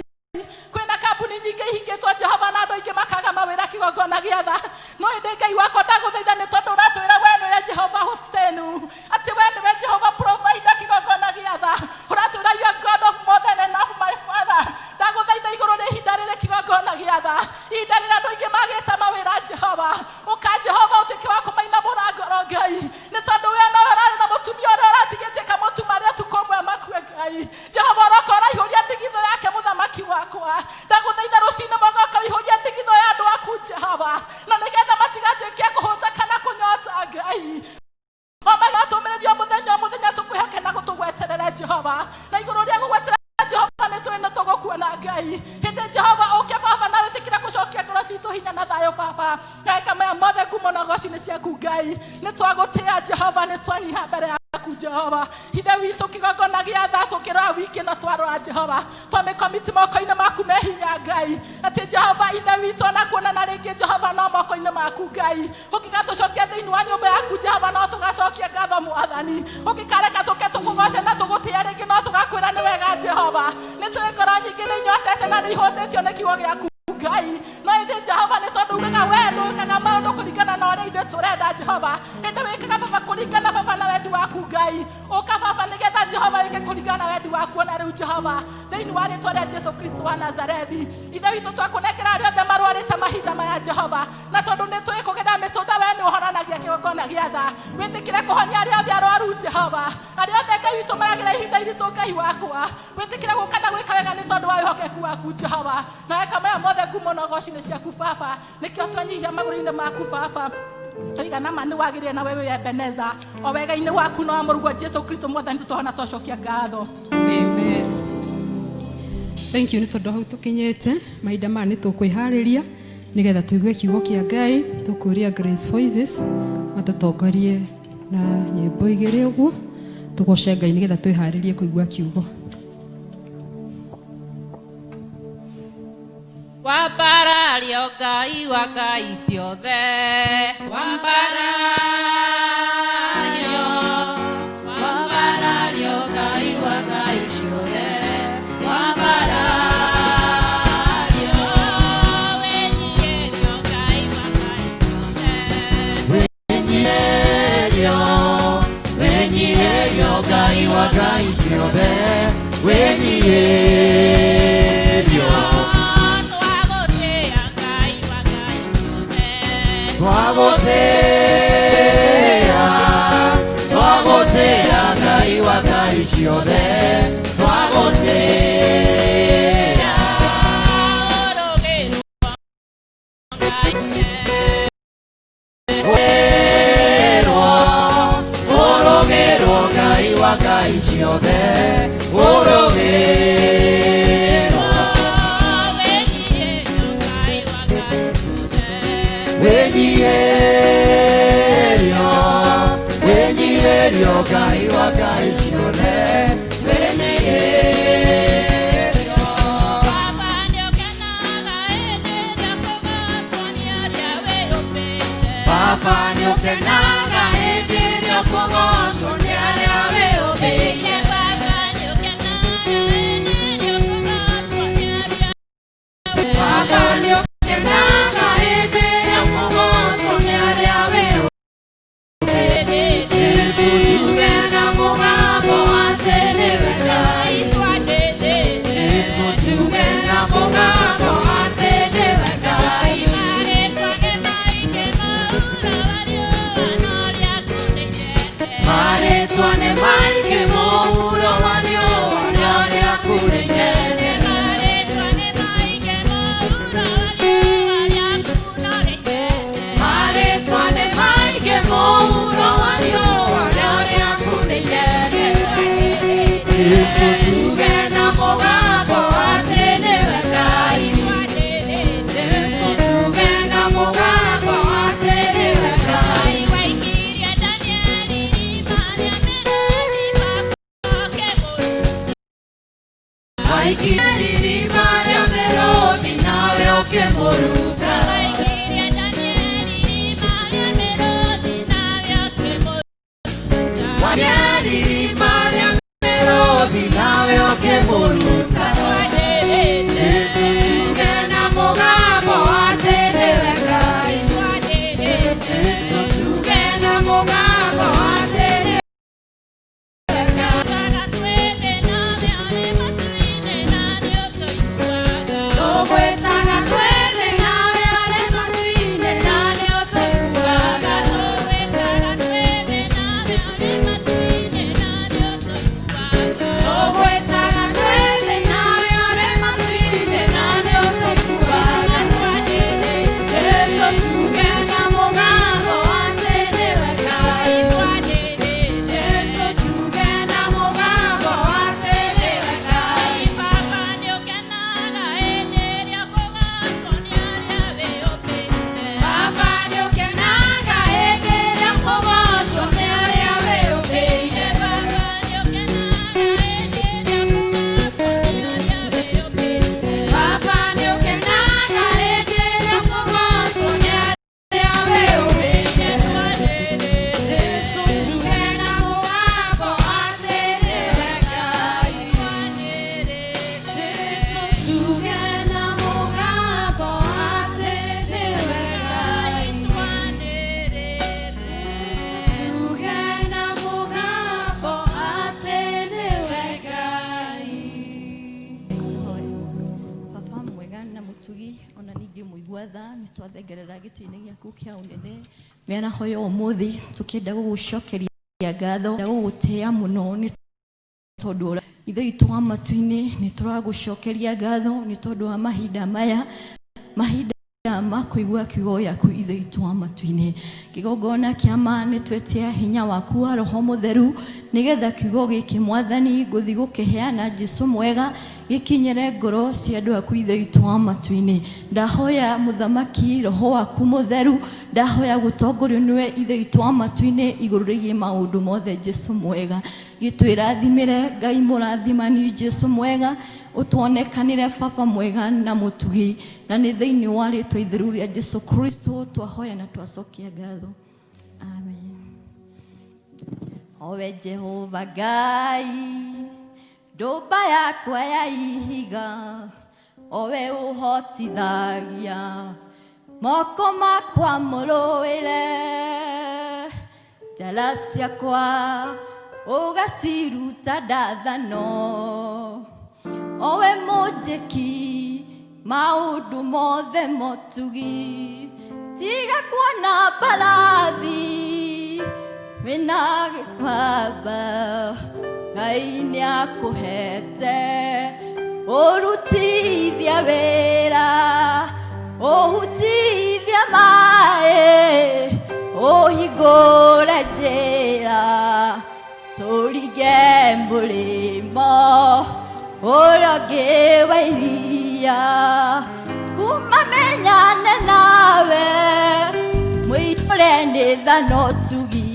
Kwĩna kambuni nyingĩ ihingĩtwo Jehova na andũ aingĩ makaga mawĩra kĩgongona gĩa tha. No ĩndĩ Ngai wakwa ndagũthaitha nĩ tondũ ũratwĩra we nĩwe Jehova Husseinu, atĩ we nĩwe Jehova provider kĩgongona gĩa tha. Ũratwĩra you are God of more than enough my father. Ndagũthaitha igũrũ rĩa ihinda rĩrĩ kĩgongona gĩa tha, ihinda rĩrĩa andũ aingĩ magĩte mawĩra Jehova, ũka Jehova ũtuĩke wa kũmainamũra ngoro Ngai, nĩ tondũ we nowe ũrarĩ na mũtumia ũrĩa ũratigĩtie kamũtu marĩa ũtukũ ũmwe makue Ngai. Jehova ũroka ũraihũria ndigithũ yake mũthamaki wakwa. Ndagũthaitha rũcinĩ mũgoka ũihũria ndigithũ ya andũ aku Jehova, na nĩgetha matigatuĩke a kũhũta kana kũnyota Ngai. Tũmĩrĩrio mũthenya o mũthenya tũkwĩhoke na gũtũgweterere Jehova, na igũrũ rĩa gũgweterera Jehova nĩ tũĩ nĩ tũgũkuona Ngai. Hĩndĩ Jehova ũke baba na wĩtĩkĩre gũcokia ngoro citũ hinya na thayũ baba. Ngaĩka maya mothe ngumo na ũgoci nĩ ciaku Ngai. Nĩ twagũtĩa Jehova, nĩ twanyiha mbere yaku Jehova. Ithe witũ kĩgongona gĩa tha tũkĩrora wiki ĩno twarora Jehova, twamĩkomiti moko-inĩ maku me hinya Ngai, atĩ Jehova Ithe witũ ona kuonana rĩngĩ Jehova no moko-inĩ maku Ngai. Ũngĩgatũcokia thĩinĩ wa nyũmba yaku Jehova no tũgacokia ngatho Mwathani. Ũngĩkareka tũke tũkũgoce na tũgũtĩe rĩngĩ no tũgakwĩra nĩ wega Jehova. Nĩ tũĩ ngoro nyingĩ nĩ inyotete na nĩ ihũtĩtio nĩ kiugo gĩaku Ngai. No ĩndĩ Jehova nĩ tondũ ugaga we ndwĩkaga maũndũ kũringana na ũrĩa ithuĩ tũrenda Jehova, ĩndĩ wĩkaga baba kũringana baba na wendi waku Ngai. Ũka baba nĩgetha Jehova wĩke kũringana na wendi waku ona rĩu Jehova, thĩinĩ wa rĩtwa rĩa Jesu Kristo wa Nazarethi. Ithe witũ twakũnengera arĩa othe marwarĩte mahinda maya Jehova, na tondũ nĩ tũĩ kũgerera mĩtũnda we nĩ ũhoranagia kĩgongona gĩa tha, wĩtĩkĩre kũhonia arĩa othe arwaru Jehova, arĩa othe Ngai witũ maragera ihinda iritũ Ngai wakwa, wĩtĩkĩre gũka na gwĩka wega nĩ tondũ wa wĩhokeku waku Jehova. Na weka maya mothe ngumo na ũgoci nĩ ciaku baba, nĩkĩo twenyihia magũrũ-inĩ maku baba. Tũigana ma nĩ wagĩrĩire na we wĩ Ebeneza, o wega-inĩ waku na wa mũrũguo Jesu Kristo Mwathani tũtwahona twacokia ngatho. Amen. Thank you nĩ tondũ hau tũkinyĩte mahinda maya nĩ tũkwĩharĩria nĩgetha tũigue kiugo kĩa Ngai. Tũkũria Grace Voices matũtongorie na nyĩmbo igĩrĩ ũguo tũgoce Ngai nĩgetha twĩharĩrie kũigua kiugo. Wambarario Ngai wa Ngai ciothe, wambarario, wambarario Ngai wa Ngai ciothe, wambarario, wĩnyiihĩrio Ngai wa Ngai ciothe, Wĩnyiihĩrio, wĩnyiihĩrio Ngai wa Ngai ciothe, wĩnyiihĩrio. Twagũtĩĩa Ngai wa Ngai ciothe, Twagũtĩĩa, twagũtĩĩa Ngai wa Ngai ciothe, twagũtĩĩa. Ũrũgĩrwo Ngai Ũrũgĩrwo, ũrũgĩrwo Ngai wa Ngai ciothe, ũrũgĩrwo. Wĩnyiihĩrio Ngai wa Ngai ciothe, Wĩnyiihĩrio, wĩnyiihĩrio Ngai wa Ngai ciothe, wĩnyiihĩrio. Baba nĩũkenaga hĩndĩ ĩrĩa kũgocwo nĩ arĩa wĩyũmbĩte. Baba nĩũkenaga hĩndĩ ĩrĩa kũgocwo nĩ arĩa wĩyũmbĩte. Baba nĩũkenaga hĩndĩ ĩrĩa kũgocwo nĩ arĩa Baba nĩũkenaga hĩndĩ ĩrĩa kũgocwo nĩ arĩa wĩyũmbĩte. Jesu tuge na mũgambo atĩ nĩwe Ngai. Jesu tuge na mũgambo atĩ nĩwe Ngai. Marĩtwa nĩ maingĩ mũhuro wa riũa na ũrĩa kũrĩ inene. Waikirie ririma rĩa mĩrũthi nawe ũkĩmũruta. Waikirie ririma rĩa mĩrũthi nawe ũkĩmũruta. Jesu tuge na mũgambo atĩ nĩwe Ngai. Jesu tuge na mũgambo atĩ nĩwe Ngai. Tũgwĩtaga twĩ thĩ nawe ũrĩ matu-inĩ na nĩũtũiguaga. Tũgwĩtaga twĩ thĩ nawe ũrĩ matu-inĩ na nĩũtũiguaga. Jesu tuge na mũgambo atĩ nĩwe Ngai. Jesu tuge na mũgambo atĩ nĩwe Ngai. Baba nĩũkenaga hĩndĩ ĩrĩa kũgocwo nĩ arĩa wĩyũmbĩire. Baba nĩũkenaga hĩndĩ ĩrĩa kũgocwo nĩ arĩa wĩyũmbĩire. Jesu tuge na mũgambo atĩ nĩwe Ngai. Jesu tuge na mũgambo atĩ nĩwe Ngai. Tuge na mũgambo atĩ nĩwe Ngai. Baba mwega na mũtugi ona ningĩ mũigua tha nĩ twathengerera gĩtĩ-inĩ gĩaku kĩa ũnene mĩaraho ya ũmũthĩ tũkĩenda gũgũcokeria ngatho na gũgũtĩa mũno nĩ tondũ ithe witũ wa matu-inĩ nĩ tũragũcokeria ngatho nĩ tondũ wa mahinda maya mahinda ma kũigua kiugo gĩaku ithe witũ wa matu-inĩ kĩgongona kĩa ma nĩ twetia hinya waku wa roho mũtheru nĩgetha kiugo gĩkĩ mwathani ngũthi gũkĩheana Jesu mwega gĩkinyĩre ngoro cia andũ aku ithe witũ wa matu-inĩ ndahoya mũthamaki roho waku mũtheru ndahoya gũtongorio nĩwe ithe witũ wa matu-inĩ igũrũ rĩgiĩ maũndũ mothe Jesu mwega gĩtwĩrathimĩre Ngai mũrathimani Jesu mwega ũtuonekanĩre baba mwega na mũtugi na nĩ thĩinĩ wa rĩtwa itheru rĩa Jesu Kristo twahoya na twacokia ngatho amen. Owe Jehova Ngai ndũmba yakwa ya ihiga owe ũhotithagia moko makwa mũrũĩre njara ciakwa ũgaciruta ndathano owe mũnjĩki maũndũ mothe motugi tiga kuona mbarathi wĩna baba Ngai nĩakũhete ũrutithia wĩra ũhutithia maĩ ũhingũre njĩra tũringe mũrĩmo ũrĩa ũngĩ wa iria kuma menyane nawe mũiyũre nĩ tha na ũtugi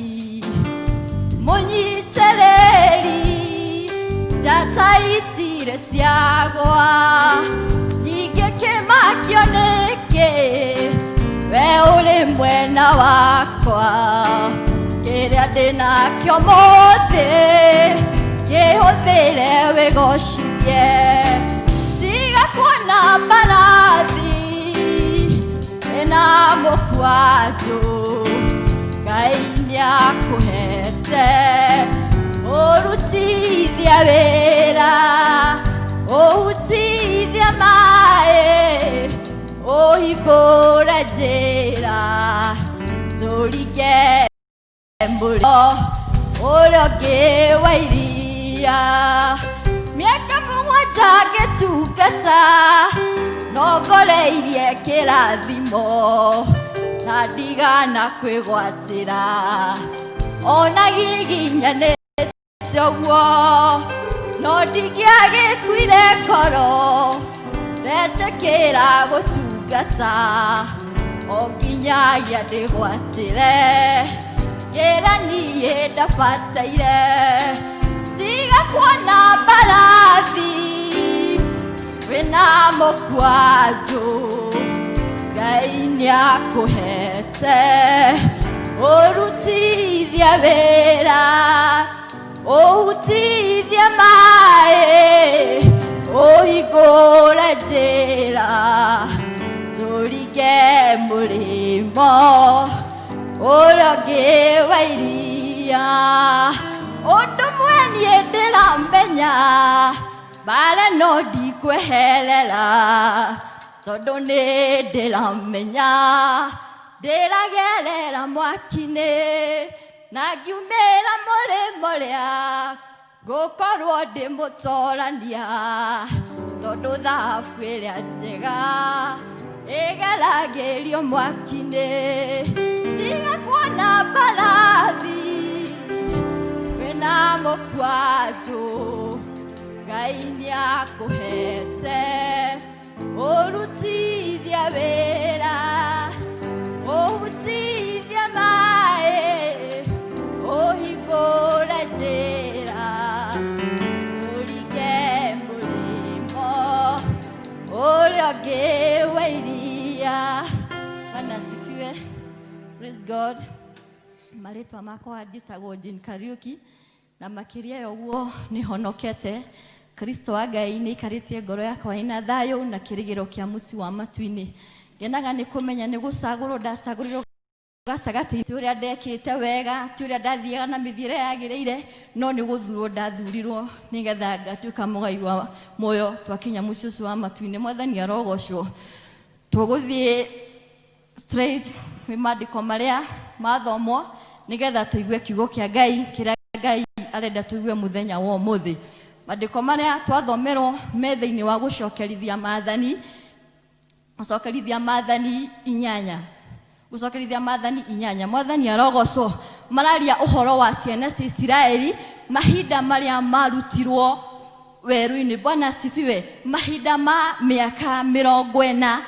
mũnyitĩrĩri njata itire ciagwa ingĩkĩmakio nĩkĩ we ũrĩ mwena wakwa kĩrĩa ndĩnakĩo mũthĩ kĩhũthĩre wĩgocithie tiga kuona mbarathi ĩna mũkwanjũ Ngai nĩakũhete ũrutithia wĩra ũhutithia maĩ ũhingũre njĩra tũringe mũrĩmo ũrĩa ũngĩ wa iria mĩaka mũgwanja ngĩtungata nongoreirie kĩrathimo na ndigana kwĩgwatĩra ona giginyanĩte ũguo no ndingĩagĩkuire ngoro ndetĩkĩra gũtungata o nginyagia ndĩgwatĩre kĩrĩa niĩ ndabataire tiga kuona mbarathi Wĩna mũkwanjũ Ngai nĩakũhete ũrutithie wĩra ũhutithie maĩ ũhingũre njĩra tũringe mũrĩmo ũrĩa ũngĩ wa iria ũndũ mwe niĩ ndĩramenya mbara no ndikweherera tondũ nĩ ndĩramenya ndĩragerera mwaki-inĩ na ngiumĩra mũrĩmo ũrĩa ngũkorwo ndĩ mũtorania tondũ thahabu ĩrĩa njega ĩgeragĩrio mwaki-inĩ tiga kuona mbarathi wĩna mũkwanjũ Ngai nĩakũhete ũrutithie wĩra ũhutithie maĩ ũhingũre njĩra tũringe mũrĩmo ũrĩa ũngĩ wa iria. Bwana asifiwe. Praise God. Marĩtwa makwa njĩtagwo Jane Kariuki na makĩria ya ũguo nĩ honokete Kristo wa Ngai nĩ aikarĩtie ngoro yakwa ĩna thayũ na kĩrĩgĩro kĩa mũciĩ wa matu-inĩ. Ngenaga nĩ kũmenya nĩ gũcagũrwo ndacagũrirwo gatagatĩ ti ũrĩa ndekĩte wega ti ũrĩa ndathiaga na mĩthiĩre yagĩrĩire no nĩ gũthurwo ndathurirwo nĩgetha ngatuĩka mũgai wa muoyo twakinya mũciĩ ũcio wa matu-inĩ. Mwathani arogocwo. Tũgũthiĩ straight nĩ maandĩko marĩa mathomwo nĩgetha tũigue kiugo kĩa Ngai kĩrĩa Ngai arenda tũigue mũthenya wa ũmũthĩ. Maandĩko marĩa twathomerwo me thĩinĩ wa gũcokerithia maathani, gũcokerithia maathani inyanya, gũcokerithia maathani inyanya. Mwathani arogocwo. Mararia ũhoro wa ciana cia Isiraeli mahinda marĩa marutirwo werũ-inĩ. Bwana asifiwe. Mahinda ma mĩaka 40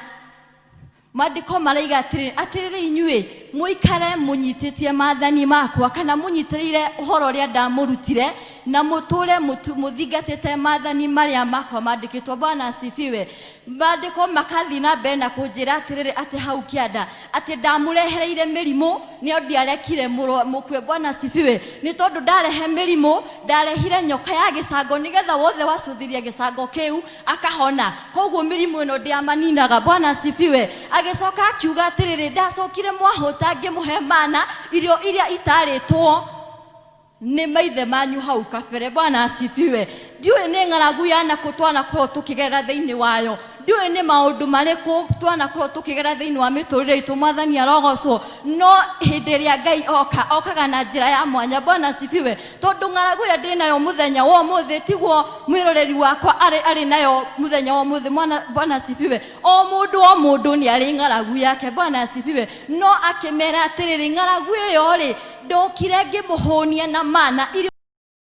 maandĩko maraiga atĩrĩ atĩrĩrĩ inyuĩ mũikare mũnyitĩtie maathani makwa kana mũnyitĩrĩire ũhoro ũrĩa ndamũrutire na mũtũre mũthingatĩte maathani marĩa makwa mandĩkĩtwo. Bwana asifiwe. Maandĩko makathiĩ na mbere na kũnjĩra atĩrĩrĩ atĩ hau kĩanda atĩ ndamũrehereire mĩrimũ nĩo ndiarekire mũkue. Bwana asifiwe. Nĩ tondũ ndarehe mĩrimũ ndarehire nyoka ya gĩcango nĩgetha wothe wacũthĩria gĩcango kĩu akahona. Koguo mĩrimũ ĩno ndĩamaninaga. Bwana asifiwe. Agĩcoka akiuga atĩrĩrĩ ndacokire mwahũta ngĩmũhe mana irio iria itarĩtwo nĩ maithe manyu hau kabere. Bwana asifiwe. Ndiũĩ nĩ ng'aragu yanakũ twanakorwo tũkĩgerera thĩinĩ wayo, ndiũĩ nĩ maũndũ marĩkũ twanakorwo tũkĩgerera thĩinĩ wa mĩtũrĩre itũ. Mwathani arogocwo. No hĩndĩ ĩrĩa Ngai oka okaga na njĩra ya mwanya. Bwana asifiwe. Tondũ ng'aragu ĩrĩa ndĩ nayo mũthenya wa ũmũthĩ tiguo mwĩroreri wakwa arĩ nayo mũthenya wa ũmũthĩ. Bwana asifiwe. O mũndũ o mũndũ nĩ arĩ ng'aragu yake. Bwana asifiwe. No akĩmera atĩrĩrĩ ng'aragu ĩyo rĩ ndokire ngĩmũhũnia na mana irio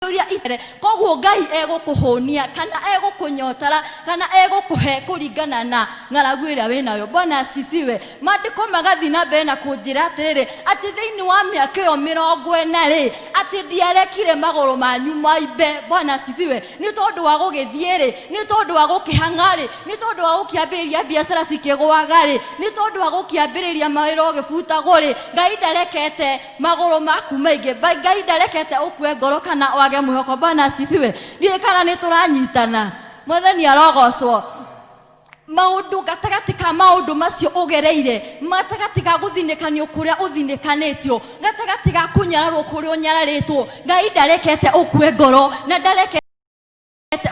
iria itere. Koguo Ngai egũkũhũnia kana egũkũnyotara kana egũkũhe kũringana na ng'aragu ĩrĩa wĩnayo. Bwana asifiwe. Maandĩko magathiĩ na mbere na kũnjĩra atĩrĩrĩ atĩ thĩinĩ wa mĩaka ĩyo 40 rĩ atĩ ndiarekire magũrũ manyu maimbe. Bwana asifiwe. Nĩ tondũ wa gũgĩthiĩ rĩ, nĩ tondũ wa gũkĩhang'a rĩ, nĩ tondũ wa gũkĩambĩrĩria biacara cikĩgũaga rĩ, nĩ tondũ wa gũkĩambĩrĩria mawĩra ũgĩbutagwo rĩ, Ngai ndarekete magũrũ maku maingĩ. Ngai ndarekete ũkue ngoro kana wage mwĩhoko. Bwana asifiwe. Ndiũĩ kana nĩ tũranyitana. Mwathani arogocwo. Maũndũ gatagatĩ ka maũndũ macio ũgereire, gatagatĩ ga gũthinĩkanio kũrĩa ũthinĩkanĩtio, gatagatĩ ga kũnyararwo kũrĩa ũnyararĩtwo, Ngai ndarekete ũkue ngoro na ndarekete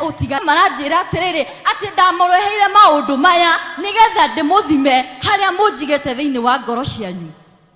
ũtiga. Maranjĩra atĩrĩrĩ atĩ ndamũreheire maũndũ maya nĩgetha ndĩmũthime harĩa mũnjigĩte thĩinĩ wa ngoro cianyu.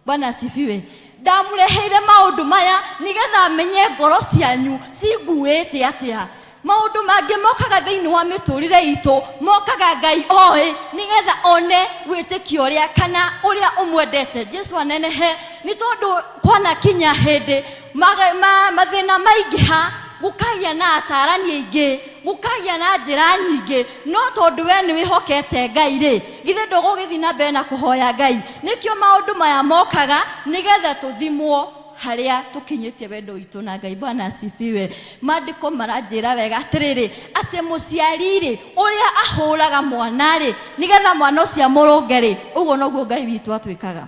Bwana asifiwe. Ndamũreheire maũndũ maya nĩgetha menye ngoro cianyu cinguĩte atĩa. Maũndũ mangĩ mokaga thĩinĩ wa mĩtũrĩre itũ mokaga Ngai oĩ nĩgetha one wĩtĩkio ũrĩa kana ũrĩa ũmwendete. Jesu anenehe. Nĩ tondũ kwana kinya hĩndĩ mathĩna maingĩha gũkagĩa na atarani aingĩ, gũkagĩa na njĩra nyingĩ, no tondũ we nĩ wĩhokete Ngai rĩ, githĩ ndũgũgĩthiĩ na mbere na kũhoya Ngai? Nĩkĩo maũndũ maya mokaga nĩgetha tũthimwo Harĩa tũkinyĩtie wendo witũ na Ngai. Bwana asifiwe. Maandĩko maranjĩra wega atĩrĩrĩ, atĩ mũciari rĩ, ũrĩa ahũraga mwana rĩ, nĩgetha mwana ũcio amũrũnge rĩ, ũguo noguo Ngai witũ atwĩkaga.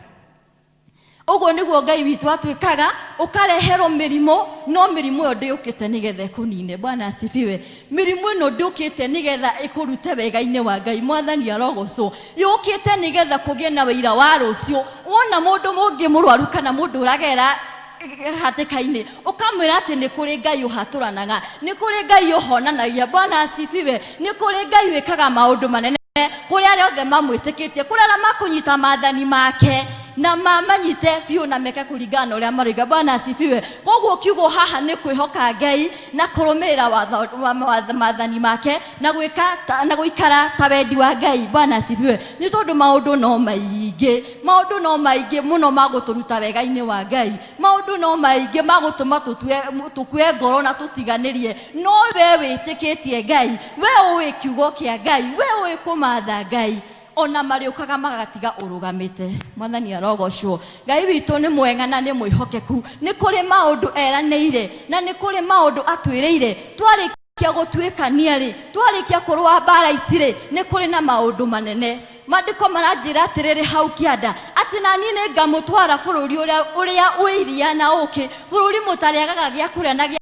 Ũguo nĩguo Ngai witũ atwĩkaga. Ũkareherwo mĩrimũ, no mĩrimũ ĩyo ndĩũkĩte nĩgetha ĩkũnine. Bwana asifiwe. Mĩrimũ ĩno ndĩũkĩte nĩgetha ĩkũrute wega-inĩ wa Ngai. Mwathani arogocwo. Yũkĩte nĩgetha kũgĩe na wĩira wa rũciũ. Wona mũndũ mũngĩ mũrwaru kana mũndũ ũragera hatĩka-inĩ, ũkamwĩra atĩ nĩ kũrĩ Ngai ũhatũranaga, nĩ kũrĩ Ngai ũhonanagia. Bwana asifiwe. Nĩ kũrĩ Ngai wĩkaga maũndũ manene kũrĩ arĩa othe mamwĩtĩkĩtie, kũrĩ arĩa makũnyita maathani make na mamanyite biũ na meke kũringana na ũrĩa maroiga. Bwana asifiwe. Koguo kiugo haha nĩ kwĩhoka Ngai na kũrũmĩrĩra maathani make na gwĩka na gũikara ta wendi wa Ngai. Bwana asifiwe. Nĩ tondũ maũndũ no maingĩ, maũndũ no maingĩ mũno ma gũtũruta wega-inĩ wa Ngai, maũndũ no maingĩ ma gũtũma tũkue ngoro na tũtiganĩrie. No we wĩtĩkĩtie Ngai, we ũĩ kiugo kĩa Ngai, we ũĩ kũmatha Ngai, ona marĩũkaga magatiga ũrũgamĩte. Mwathani arogocwo. Ngai witũ nĩ mwega na nĩ mwĩhokeku. Nĩ kũrĩ maũndũ eranĩire na nĩ kũrĩ maũndũ atwĩrĩire. Twarĩkia gũtuĩkania rĩ, twarĩkia kũrũa mbara ici rĩ, nĩ kũrĩ na maũndũ manene. Maandĩko maranjĩra atĩrĩrĩ hau kĩanda, atĩ na niĩ nĩ ngamũtwara bũrũri ũrĩa wĩ iria na ũkĩ, bũrũri mũtarĩagaga gĩa kũrĩa na gĩa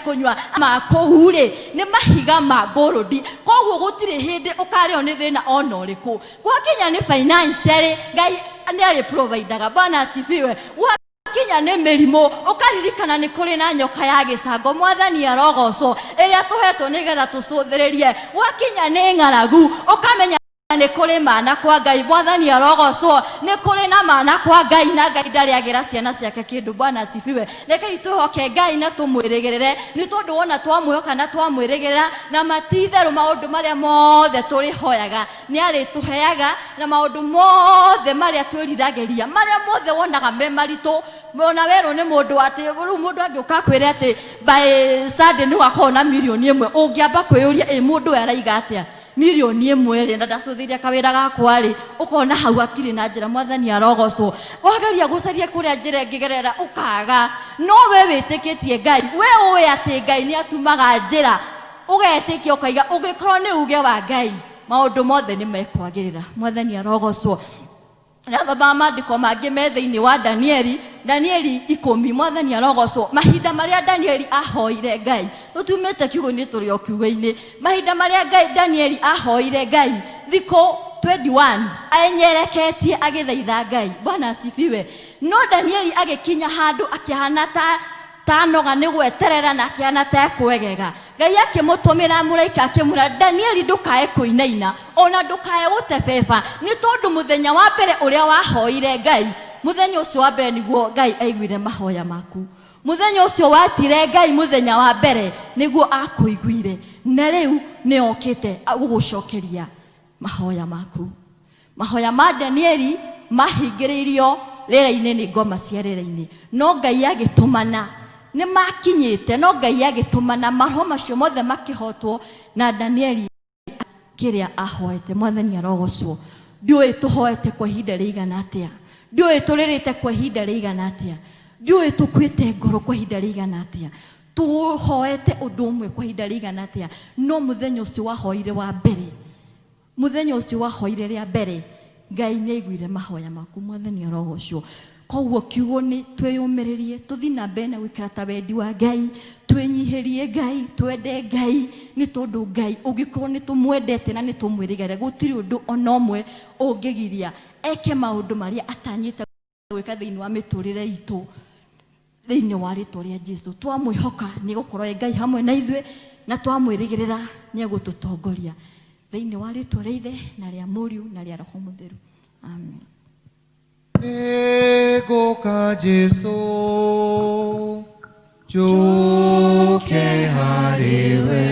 kũnyua. Ma kũu rĩ, nĩ mahiga ma ngũrũndi. Koguo gũtirĩ hĩndĩ ũkarĩo nĩ thĩna ona ũrĩkũ. Gwakinya nĩ finance rĩ, Ngai nĩ arĩ providaga. Bwana asifiwe. Gwakinya nĩ mĩrimũ, ũkaririkana nĩ kũrĩ na nyoka ya gĩcango. Mwathani arogocwo, ĩrĩa tũhetwo nĩgetha tũcũthĩrĩrie. Gwakinya nĩ ng'aragu, ũkamenya nĩ kũrĩ mana kwa Ngai. Mwathani arogocwo. Nĩ kũrĩ na mana kwa Ngai, na Ngai ndarĩagĩra ciana ciake kĩndũ. Bwana asifiwe. Rekei twĩhoke Ngai na tũmwĩrĩgĩrĩre, nĩ tondũ wona twamwĩhoka na twamwĩrĩgĩrĩra, na matitherũ maũndũ marĩa mothe tũrĩhoyaga nĩ arĩtũheaga, na maũndũ mothe marĩa twĩriragĩria, marĩa mothe wonaga me maritũ, ona werwo nĩ mũndũ atĩ rĩu mũndũ angĩũka akwĩre atĩ by Sunday nĩ ũgakorwo na mirioni 1, ũngĩamba kwĩyũria, ĩ mũndũ ũyũ araiga atĩa? Mirioni 1 rĩ, na ndacũthĩirie kawĩra gakwa rĩ, ũkona hau hatirĩ na njĩra. Mwathani arogocwo. Wageria gũcaria kũrĩa njĩra ĩngĩgerera ũkaga, no we wĩtĩkĩtie Ngai, we ũĩ atĩ Ngai nĩ atumaga njĩra, ũgetĩkia ũkaiga ũngĩkorwo nĩ uge wa Ngai, maũndũ mothe nĩ mekwagĩrĩra. Mwathani arogocwo. Nathomaga maandĩko mangĩ me thĩinĩ wa Danieli, Danieli 10. Mwathani arogocwo. Mahinda marĩa Danieli ahoire Ngai, tũtiumĩte kiugo-inĩ, tũrĩ o kiugo-inĩ. Mahinda marĩa Ngai Danieli ahoire Ngai thikũ 21 enyereketie agĩthaitha Ngai. Bwana asifiwe. No Danieli agĩkinya handũ akĩhana ta tanoga nĩ gweterera na akĩhana ta ekwegega. Ngai akĩmũtũmĩra mũraika, akĩmwĩra, "Danieli, ndũkae kũinaina ona ndũkae gũtebeba, nĩ tondũ mũthenya wa mbere ũrĩa wahoire Ngai, mũthenya ũcio wa mbere nĩguo Ngai aiguire mahoya maku. Mũthenya ũcio watire Ngai mũthenya wa mbere nĩguo akũiguire, na rĩu nĩ okĩte gũgũcokeria mahoya maku." Mahoya ma Danieli mahingĩrĩirio rĩera-inĩ nĩ ngoma cia rĩera-inĩ, no Ngai agĩtũmana nĩ makinyĩte, no Ngai agĩtũmana maroho macio mothe makĩhotwo na Danieli kĩrĩa ahoete. Mwathani arogocwo. Ndiũĩ tũhoete kwa ihinda rĩigana atĩa, ndiũĩ tũrĩrĩte kwa ihinda rĩigana atĩa, ndiũĩ tũkuĩte ngoro kwa ihinda rĩigana atĩa, tũhoete ũndũ ũmwe kwa ihinda rĩigana atĩa, no mũthenya ũcio wahoire wa mbere, mũthenya ũcio wahoire rĩa mbere, Ngai nĩ aiguire mahoya maku. Mwathani arogocwo. Koguo kiugo nĩ twĩyũmĩrĩrie, tũthiĩ na mbere na gũikara ta wendi wa Ngai, twĩnyihĩrie Ngai, twende Ngai, nĩ tondũ Ngai ũngĩkorwo nĩ tũmwendete na nĩ tũmwĩrĩgĩrĩre, gũtirĩ ũndũ ona ũmwe ũngĩgiria eke maũndũ marĩa atanyĩte gwĩka thĩinĩ wa mĩtũrĩre itũ. Thĩinĩ wa rĩtwa rĩa Jesu, twamwĩhoka nĩ gũkorwo e Ngai hamwe na ithuĩ, na twamwĩrĩgĩrĩra nĩ egũtũtongoria. Thĩinĩ wa rĩtwa rĩa Ithe na rĩa Mũriũ na rĩa Roho Mũtheru, amen. Nĩngũka Jesũ, njũke harĩ we,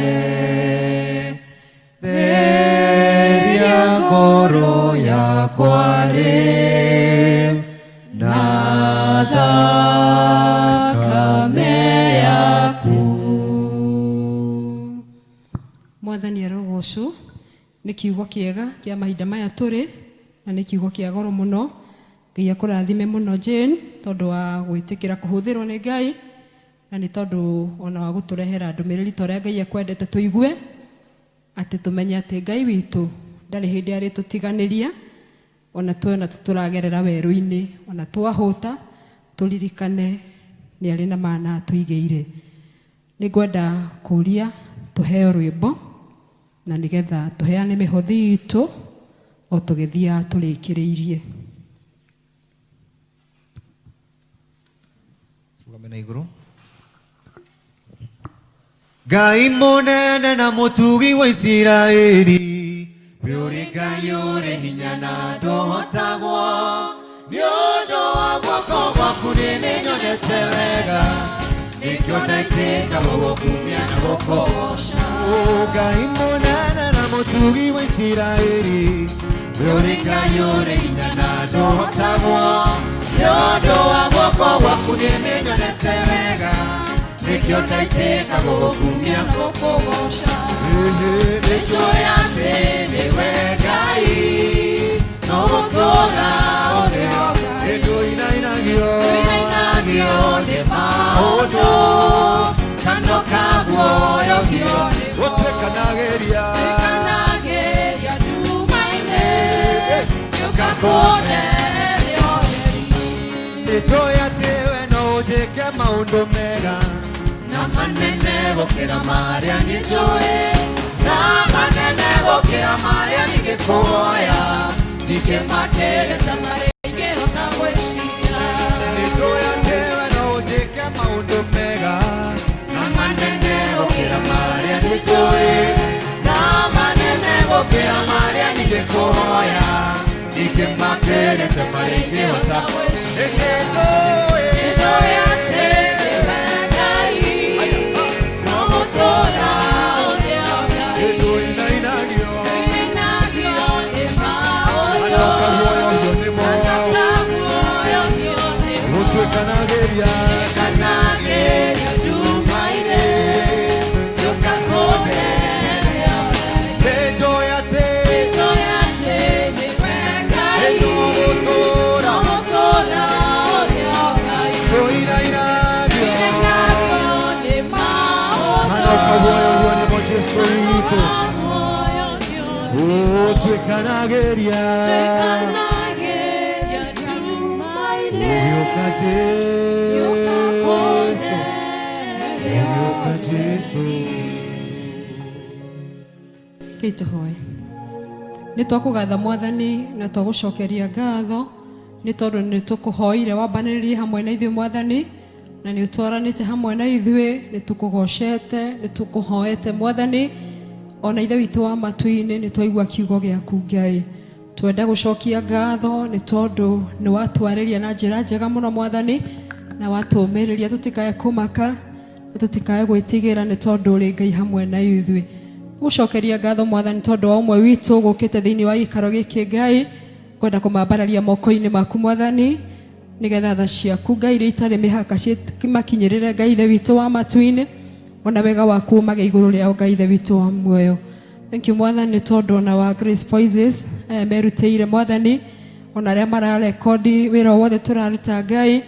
theria ngoro yakwa rĩu na thakame yaku. Mwathani arogocwo. Nĩ kiugo kĩega kĩa mahinda maya tũrĩ, na nĩ kiugo kĩa goro mũno. Ngai akũrathime mũno Jane tondũ wa gwĩtĩkĩra kũhũthĩrwo nĩ Ngai na nĩ tondũ ona wa gũtũrehera ndũmĩrĩri ta ũrĩa Ngai ekwendete tũigue atĩ tũmenye atĩ Ngai witũ ndarĩ hĩndĩ arĩtũtiganĩria ona tuona tũragerera werũ-inĩ ona twahũta tũririkane nĩ arĩ na mana atũigĩire. Nĩ ngwenda kũria tũheo rwĩmbo na nĩgetha tũheane mĩhothi itũ o tũgĩthiaga tũrĩkĩrĩirie. Tũgame na igũrũ. Ngai mũnene na mũtugi wa Isiraeli, we ũrĩ Ngai ũrĩ hinya na ndũhotagwo. Nĩ ũndũ wa guoko gwaku nĩ nĩnyonete wega, nĩkĩo ndaitĩka gũgũkumia na gũkũgoca. Ngai mũnene na mũtugi wa Isiraeli, we ũrĩ Ngai ũrĩ hinya na ndũhotagwo. Nĩ ũndũ wa guoko gwaku nĩ nĩnyonete wega, nĩkĩo ndaitĩka gũgũkumia na gũkũgoca. Nĩnjũĩ atĩ nĩwe Ngai, no gũtũũra ũrĩ o Ngai. Nĩndũinainagio nĩ maũndũ, kana ũkaguoyohio gũtuĩkanagĩria nduma-inĩ, ũgakũneria ũtheri. Nĩnjũĩ atĩ we no ũnjĩke maũndũ mega na manene gũkĩra marĩa nĩnjũĩ, na manene gũkĩra marĩa ningĩkũhoya, ningĩmakĩrĩte marĩa ingĩhota gwĩciria. Nĩnjũĩ atĩ we no ũnjĩke maũndũ mega na manene gũkĩra marĩa nĩnjũĩ, na manene gũkĩra marĩa ningĩkũhoya, ningĩmakĩrĩte marĩa ingĩhota gwĩciria. Nĩnjũĩ Nĩnjũĩ atĩ nĩwe Ngai, no gũtũũra ũrĩ o Ngai. Nĩndũinainagio Nĩinagio nĩ maũndũ, kana ũkaguoyohio nĩmo, ũkaguoyohio nĩmo. gũtuĩkanagĩria Kanagĩria nduma-inĩ, ũgakũneria ũtheri. Nĩnjũĩ atĩ Nĩnjũĩ atĩ nĩwe Ngai, nĩtũgũtũũra no gũtũũra ũrĩ o Ngai. tũinainagio Nĩinagio nĩ maũndũ, kana ũkaguoyohio nĩmo Jesũ witũ ũkaguoyohio nĩmo. ũtuĩkanagĩria Tuĩkanagĩria nduma-inĩ, ũgĩũka Jesũ ũgĩũka Jesũ. Kei tũhoe. Nĩ twakũgatha Mwathani na twagũcokeria ngatho nĩ tondũ nĩ tũkũhoire wambanĩrĩrie hamwe na ithuĩ Mwathani, na nĩ ũtwaranĩte hamwe na ithuĩ, nĩ tũkũgocete, nĩ tũkũhoete Mwathani, ona Ithe witũ wa matu-inĩ nĩ twaigua kiugo gĩaku Ngai. Twenda gũcokia ngatho nĩ tondũ nĩ watwarĩria na njĩra njega mũno Mwathani, na watũũmĩrĩria tũtikae kũmaka na tũtikae gwĩtigĩra nĩ tondũ ũrĩ Ngai hamwe na ithuĩ. Gũcokeria ngatho Mwathani tondũ wa ũmwe witũ gũkĩte thĩinĩ wa gĩikaro gĩkĩ Ngai, ngwenda kũmambararia moko-inĩ maku Mwathani, nĩgetha tha ciaku Ngai iria itarĩ mĩhaka cimakinyĩrĩre Ngai Ithe witũ wa matu-inĩ, ona wega waku ũmage igũrũ rĩao Ngai Ithe witũ wa muoyo. Thank you Mwathani tondũ ona wa Grace Voices aya merutĩire Mwathani, ona arĩa mararekondi wĩra o wothe tũraruta Ngai,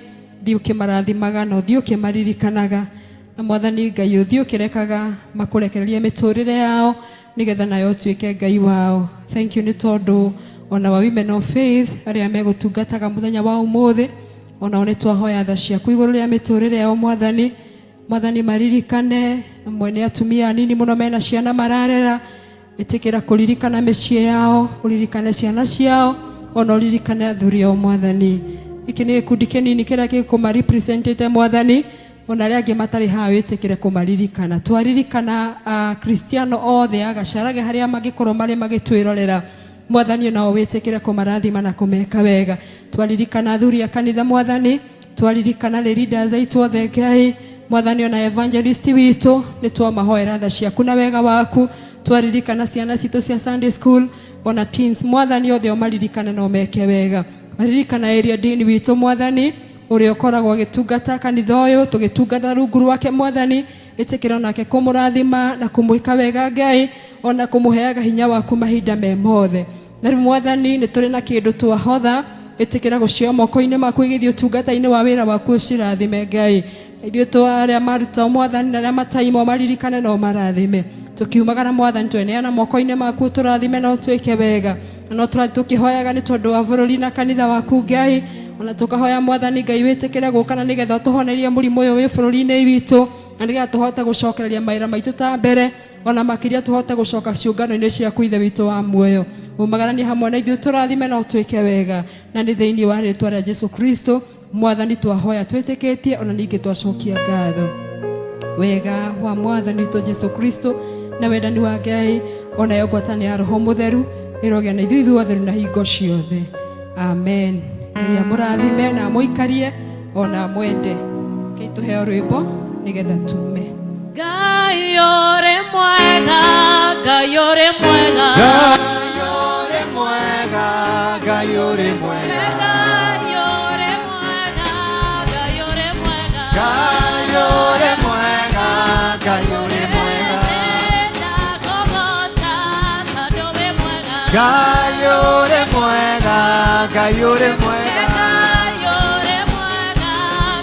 thiĩ ũkĩmarathimaga na ũthiĩ ũkĩmaririkanaga, na Mwathani Ngai ũthiĩ ũkĩrekaga makũrekererie mĩtũrĩre yao nĩgetha nayo ũtuĩke Ngai wao. Thank you nĩ tondũ ona wa Women of Faith arĩa megũtungataga mũthenya wa ũmũthĩ, onao nĩ twahoya tha ciaku igũrũ rĩa mĩtũrĩre yao Mwathani. Mwathani maririkane, amwe nĩ atumia anini mũno mena ciana mararera, ĩtĩkĩra kũririkana mĩciĩ yao, ũririkane ciana ciao, ona ũririkane athuri ao Mwathani. Gĩkĩ nĩ gĩkundi kĩnini kĩrĩa gĩkũmarepresentĩte Mwathani, ona arĩa angĩ matarĩ haha wĩtĩkĩre kũmaririkana. Twaririkana Akristiano othe a Gacarage harĩa mangĩkorwo marĩ magĩtwĩrorera Mwathani, nao wĩtĩkĩre kũmarathima na kũmeka wega. Twaririkana athuri a kanitha Mwathani, twaririkana leaders aitũ othe Ngai Mwathani, ona evangelist witũ nĩ twamahoera tha ciaku na wega waku. Twaririkana ciana citũ cia Sunday school ona teens Mwathani, othe ũmaririkane na ũmeke wega. Twaririkana area dean witũ Mwathani, ũrĩa ũkoragwo agĩtungata kanitha ũyũ, tũgĩtungata rungu rwake Mwathani, ĩtĩkĩra onake kũmũrathima na kũmwĩka wega Ngai, ona kũmũheaga hinya waku mahinda me mothe. Na rĩu Mwathani nĩ tũrĩ na kĩndũ twahotha Ĩtĩkĩra gũcioya moko-inĩ maku igĩthiĩ ũtungata-inĩ wa wĩra waku, ũcirathime Ngai. Ithuĩ tũ arĩa maruta mwathani na arĩa mataimwo maririkane na ũmarathime. Tũkiumagara mwathani, tweneana moko-inĩ maku, ũtũrathime na ũtwĩke wega. Na no tũrathiĩ tũkĩhoyaga nĩ tondũ wa bũrũri na kanitha waku Ngai. Ona tũkahoya mwathani Ngai wĩtĩkĩre gũka na nĩgetha ũtũhonerie mũrimũ ũyũ wĩ bũrũri-inĩ witũ, na nĩgetha tũhote gũcokereria mawĩra maitũ ta mbere, ona makĩria tũhote gũcoka ciũngano-inĩ ciaku Ithe witũ wa muoyo. Umagaranie hamwe na ithuĩ, tũrathime na ũtwĩke wega, na nĩ thĩinĩ wa rĩtwa rĩa Jesu Kristo mwathani twahoya twĩtĩkĩtie, ona ningĩ twacokia ngatho. Wega wa mwathani witũ Jesu Kristo na wendani wa Ngai onayo ngwatanĩro ya Roho Mũtheru ĩrogĩa na ithuĩ ithuothe na hingo ciothe. Amen. Ngai amũrathime na amũikarie ona amwende. Kei tũheo rwĩmbo nĩgetha tume. Ngai ũrĩ mwega, Ngai ũrĩ mwega. Ngai ũrĩ mwega, Ngai ũrĩ mwega. Ngai ũrĩ mwega, Ngai ũrĩ mwega. Ngai ũrĩ mwega, Ngai ũrĩ mwega. Ndakũgooca tondũ wĩ mwega. Ngai ũrĩ mwega, Ngai ũrĩ mwega. Ngai ũrĩ mwega,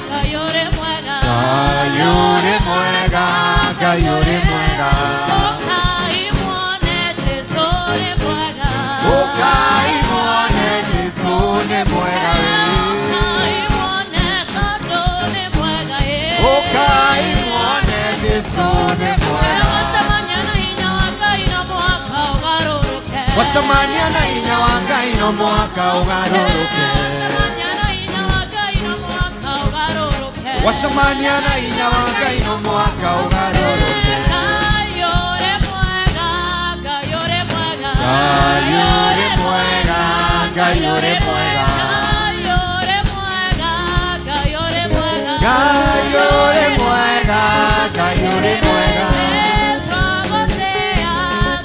Ngai ũrĩ mwega. Ngai ũrĩ mwega, Ngai ũrĩ mwega. Ũkai muone Jesũ nĩ mwega. Ũkai muone Jesũ nĩ mwega Ũkai muone tondũ nĩ mwega ĩ. Ũkai muone Jesũ nĩ mwega. Wacemania na hinya wa Ngai no mũhaka ũgarũrũke. Wacemania na hinya wa Ngai no mũhaka ũgarũrũke. Wacemania na hinya wa Ngai no mũhaka ũgarũrũke. Wacemania na hinya wa Ngai no mũhaka ũgarũrũke. Ngai ũrĩ mwega, Ngai ũrĩ mwega. Ngai ũrĩ mwega, Ngai ũrĩ mwega. Ngai ũrĩ mwega, Ngai ũrĩ mwega. Ngai ũrĩ mwega, Ngai ũrĩ mwega. Twagũtĩĩa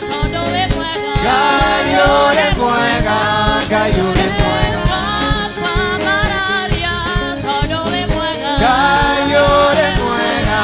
tondũ wĩ mwega. Ngai ũrĩ mwega, Ngai ũrĩ mwega. Twakwambararia tondũ wĩ mwega. Ngai ũrĩ mwega,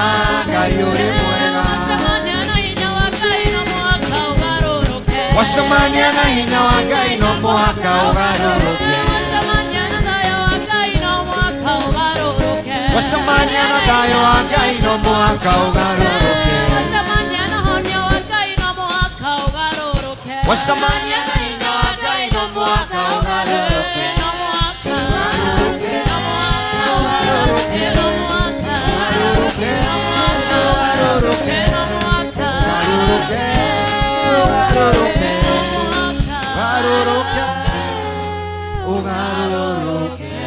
Ngai ũrĩ mwega. Wacemania na hinya wa Ngai no mũhaka ũgarũrũke. Wacemania na hinya wa Ngai no mũhaka ũgarũrũke. Wacemania na thayũ wa Ngai no mũhaka ũgarũrũke. Wacemania na thayũ wa Ngai no mũhaka ũgarũrũke. Wacemania na honio wa Ngai no mũhaka ũgarũrũke. Wacemania na hinya wa Ngai no mũhaka ũgarũrũke. No mũhaka, no mũhaka, no mũhaka, Ũgarũrũke, ũgarũrũke, no mũhaka, ũgarũrũke, ũgarũrũke, no mũhaka. ũgarũrũke, ũgarũrũke.